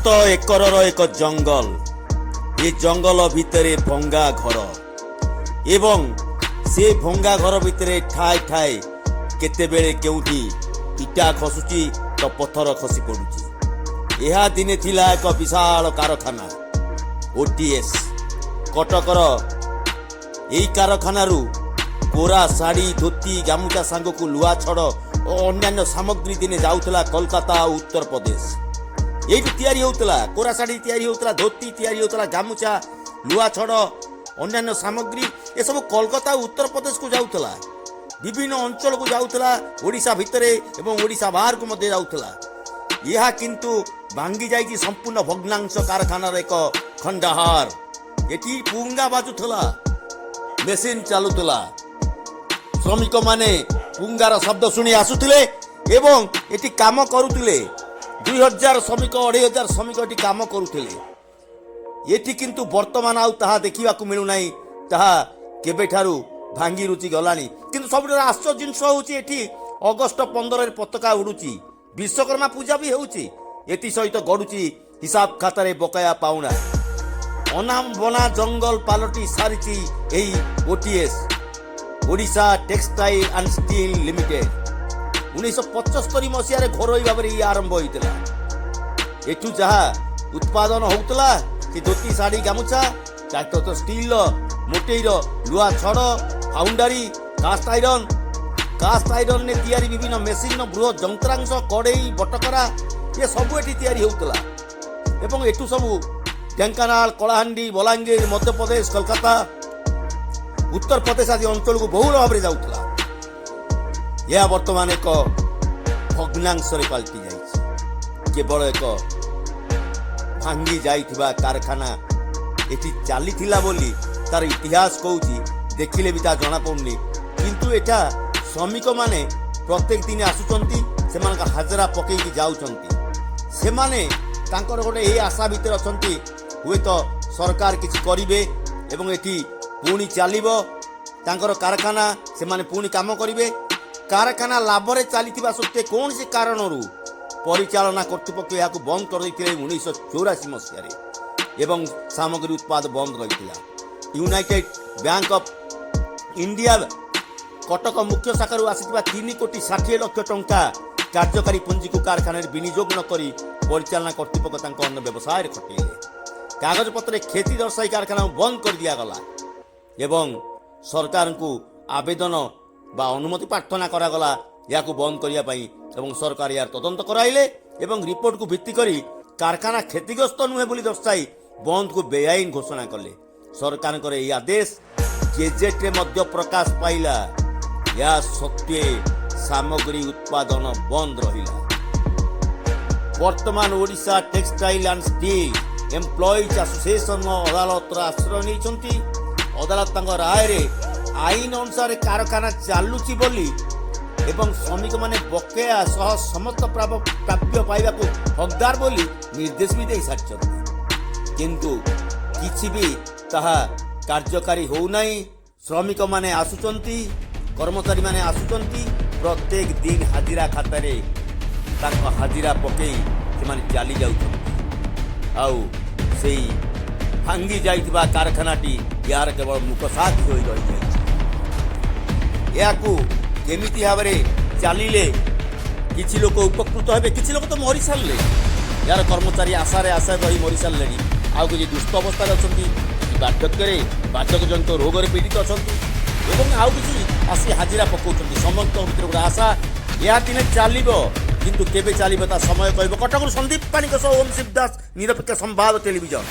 ସାତ ଏକରର ଏକ ଜଙ୍ଗଲ। ଏ ଜଙ୍ଗଲ ଭିତରେ ଭଙ୍ଗା ଘର ଏବଂ ସେ ଭଙ୍ଗା ଘର ଭିତରେ ଠାଏ ଠାଏ କେତେବେଳେ କେଉଁଠି ଇଟା ଖସୁଛି ତ ପଥର ଖସି ପଡୁଛି। ଏହା ଦିନେ ଥିଲା ଏକ ବିଶାଳ କାରଖାନା, ଓଟିଏସ୍। କଟକର ଏହି କାରଖାନାରୁ କୋରା ଶାଢ଼ୀ, ଧୋତି, ଗାମୁଛା ସାଙ୍ଗକୁ ଲୁହା ଛଡ଼ ଓ ଅନ୍ୟାନ୍ୟ ସାମଗ୍ରୀ ଦିନେ ଯାଉଥିଲା କୋଲକାତା ଆଉ ଉତ୍ତରପ୍ରଦେଶ। ଏଇଠୁ ତିଆରି ହେଉଥିଲା, କୋରା ଶାଢ଼ୀ ତିଆରି ହେଉଥିଲା, ଧୋତି ତିଆରି ହେଉଥିଲା, ଗାମୁଛା, ଲୁହା ଛଡ଼, ଅନ୍ୟାନ୍ୟ ସାମଗ୍ରୀ ଏସବୁ କୋଲକାତା ଆଉ ଉତ୍ତରପ୍ରଦେଶକୁ ଯାଉଥିଲା, ବିଭିନ୍ନ ଅଞ୍ଚଳକୁ ଯାଉଥିଲା, ଓଡ଼ିଶା ଭିତରେ ଏବଂ ଓଡ଼ିଶା ବାହାରକୁ ମଧ୍ୟ ଯାଉଥିଲା। ଏହା କିନ୍ତୁ ଭାଙ୍ଗି ଯାଇଛି, ସମ୍ପୂର୍ଣ୍ଣ ଭଗ୍ନାଂଶ, କାରଖାନାର ଏକ ଖଣ୍ଡହାର। ଏଠି ପୁଙ୍ଗା ବାଜୁଥିଲା, ମେସିନ୍ ଚାଲୁଥିଲା, ଶ୍ରମିକମାନେ ପୁଙ୍ଗାର ଶବ୍ଦ ଶୁଣି ଆସୁଥିଲେ ଏବଂ ଏଠି କାମ କରୁଥିଲେ। 2000 ଶ୍ରମିକ, 2500 ଶ୍ରମିକ ଏଠି କାମ କରୁଥିଲେ। ଏଠି କିନ୍ତୁ ବର୍ତ୍ତମାନ ଆଉ ତାହା ଦେଖିବାକୁ ମିଳୁନାହିଁ। ତାହା କେବେଠାରୁ ଭାଙ୍ଗି ରୁଜି ଗଲାଣି। କିନ୍ତୁ ସବୁଠାରୁ ଆଶ୍ଚର୍ଯ୍ୟ ଜିନିଷ ହେଉଛି, ଏଠି ଅଗଷ୍ଟ 15ରେ ପତାକା ଉଡୁଛି, ବିଶ୍ୱକର୍ମା ପୂଜା ବି ହେଉଛି, ଏଥିସହିତ ଗଡୁଛି ହିସାବ ଖାତାରେ ବକାୟା ପାଉଣା। ଅନା ବନା ଜଙ୍ଗଲ ପାଲଟି ସାରିଛି ଏହି OTS, Odisha textile and steel limited. 1975 ମସିହାରେ ଘରୋଇ ଭାବରେ ଇଏ ଆରମ୍ଭ ହୋଇଥିଲା। ଏଠୁ ଯାହା ଉତ୍ପାଦନ ହେଉଥିଲା ସେ ଧୋତି, ଶାଢ଼ୀ, ଗାମୁଛା, ତା ତ ଷ୍ଟିଲ୍ର, ମୋଟେଇର ଲୁହା ଛଡ଼, ଫାଉଣ୍ଡାରୀ, କାଷ୍ଟ ଆଇରନ୍, କାଷ୍ଟ ଆଇରନ୍ରେ ତିଆରି ବିଭିନ୍ନ ମେସିନ୍ର ବୃହତ ଯନ୍ତ୍ରାଂଶ, କଡ଼େଇ, ବଟକରା, ଏ ସବୁ ଏଠି ତିଆରି ହେଉଥିଲା। ଏବଂ ଏଠୁ ସବୁ ଢେଙ୍କାନାଳ, କଳାହାଣ୍ଡି, ବଲାଙ୍ଗୀର, ମଧ୍ୟପ୍ରଦେଶ, କୋଲକାତା, ଉତ୍ତରପ୍ରଦେଶ ଆଦି ଅଞ୍ଚଳକୁ ବହୁଳ ଭାବରେ ଯାଉଥିଲା। ଏହା ବର୍ତ୍ତମାନ ଏକ ଭଗ୍ନାଂଶରେ ପାଲଟି ଯାଇଛି। କେବଳ ଏକ ଭାଙ୍ଗି ଯାଇଥିବା କାରଖାନା ଏଠି ଚାଲିଥିଲା ବୋଲି ତାର ଇତିହାସ କହୁଛି। ଦେଖିଲେ ବି ତାହା ଜଣାପଡ଼ୁନି। କିନ୍ତୁ ଏଠା ଶ୍ରମିକମାନେ ପ୍ରତ୍ୟେକ ଦିନ ଆସୁଛନ୍ତି, ସେମାନଙ୍କ ହାଜରା ପକେଇକି ଯାଉଛନ୍ତି। ସେମାନେ ତାଙ୍କର ଗୋଟେ ଏଇ ଆଶା ଭିତରେ ଅଛନ୍ତି, ହୁଏତ ସରକାର କିଛି କରିବେ ଏବଂ ଏଠି ପୁଣି ଚାଲିବ ତାଙ୍କର କାରଖାନା, ସେମାନେ ପୁଣି କାମ କରିବେ। କାରଖାନା ଲାଭରେ ଚାଲିଥିବା ସତ୍ତ୍ୱେ କୌଣସି କାରଣରୁ ପରିଚାଳନା କର୍ତ୍ତୃପକ୍ଷ ଏହାକୁ ବନ୍ଦ କରିଦେଇଥିଲେ 1984 ମସିହାରେ ଏବଂ ସାମଗ୍ରୀ ଉତ୍ପାଦ ବନ୍ଦ ରହିଥିଲା। United bank of India Cuttack ମୁଖ୍ୟ ଶାଖାରୁ ଆସିଥିବା 3 କୋଟି 60 ଲକ୍ଷ ଟଙ୍କା କାର୍ଯ୍ୟକାରୀ ପୁଞ୍ଜିକୁ କାରଖାନାରେ ବିନିଯୋଗ ନ କରି ପରିଚାଳନା କର୍ତ୍ତୃପକ୍ଷ ତାଙ୍କ ଅନ୍ୟ ବ୍ୟବସାୟରେ ଖଟେଇଲେ। କାଗଜପତ୍ରରେ କ୍ଷତି ଦର୍ଶାଇ କାରଖାନାକୁ ବନ୍ଦ କରିଦିଆଗଲା ଏବଂ ସରକାରଙ୍କୁ ଆବେଦନ ବା ଅନୁମତି ପ୍ରାର୍ଥନା କରାଗଲା ଏହାକୁ ବନ୍ଦ କରିବା ପାଇଁ। ଏବଂ ସରକାର ଏହାର ତଦନ୍ତ କରାଇଲେ ଏବଂ ରିପୋର୍ଟକୁ ଭିତ୍ତି କରି କାରଖାନା କ୍ଷତିଗ୍ରସ୍ତ ନୁହେଁ ବୋଲି ଦର୍ଶାଇ ବନ୍ଦକୁ ବେଆଇନ ଘୋଷଣା କଲେ। ସରକାରଙ୍କର ଏହି ଆଦେଶ ଗେଜେଟରେ ମଧ୍ୟ ପ୍ରକାଶ ପାଇଲା। ଏହା ସତ୍ତ୍ୱେ ସାମଗ୍ରୀ ଉତ୍ପାଦନ ବନ୍ଦ ରହିଲା। ବର୍ତ୍ତମାନ Odisha textile and steel employees association ଅଦାଲତର ଆଶ୍ରୟ ନେଇଛନ୍ତି। ଅଦାଲତ ତାଙ୍କ ରାୟରେ ଆଇନ ଅନୁସାରେ କାରଖାନା ଚାଲୁଛି ବୋଲି ଏବଂ ଶ୍ରମିକମାନେ ବକେୟା ସହ ସମସ୍ତ ପ୍ରାପ୍ୟ ପାଇବାକୁ ହକଦାର ବୋଲି ନିର୍ଦ୍ଦେଶ ବି ଦେଇସାରିଛନ୍ତି। କିନ୍ତୁ କିଛି ବି ତାହା କାର୍ଯ୍ୟକାରୀ ହେଉନାହିଁ। ଶ୍ରମିକମାନେ ଆସୁଛନ୍ତି, କର୍ମଚାରୀମାନେ ଆସୁଛନ୍ତି, ପ୍ରତ୍ୟେକ ଦିନ ହାଜିରା ଖାତାରେ ତାଙ୍କ ହାଜିରା ପକେଇ ସେମାନେ ଚାଲି ଯାଉଛନ୍ତି। ଆଉ ସେଇ ଭାଙ୍ଗି ଯାଇଥିବା କାରଖାନାଟି ଏହାର କେବଳ ମୁଖସାକ୍ଷୀ ହୋଇ ରହିଯାଇଛି। ଏହାକୁ କେମିତି ଭାବରେ ଚାଲିଲେ କିଛି ଲୋକ ଉପକୃତ ହେବେ? କିଛି ଲୋକ ତ ମରିସାରିଲେ। ଏହାର କର୍ମଚାରୀ ଆଶାରେ ଆଶାରେ ରହି ମରିସାରିଲେଣି। ଆଉ କିଛି ଦୁସ୍ଥ ଅବସ୍ଥାରେ ଅଛନ୍ତି, କିଛି ବାର୍ଦ୍ଧକ୍ୟରେ, ବାର୍ଦ୍ଧକ୍ୟଜନିତ ରୋଗରେ ପୀଡ଼ିତ ଅଛନ୍ତି ଏବଂ ଆଉ କିଛି ଆସି ହାଜିରା ପକାଉଛନ୍ତି। ସମସ୍ତଙ୍କ ଭିତରେ ଗୋଟେ ଆଶା, ଏହା ଦିନେ ଚାଲିବ। କିନ୍ତୁ କେବେ ଚାଲିବ ତା ସମୟ କହିବ। କଟକରୁ ସନ୍ଦୀପ ପାଣିଙ୍କ ସହ ଓମ୍ ଶିବଦାସ, ନିରପେକ୍ଷ ସମ୍ବାଦ ଟେଲିଭିଜନ।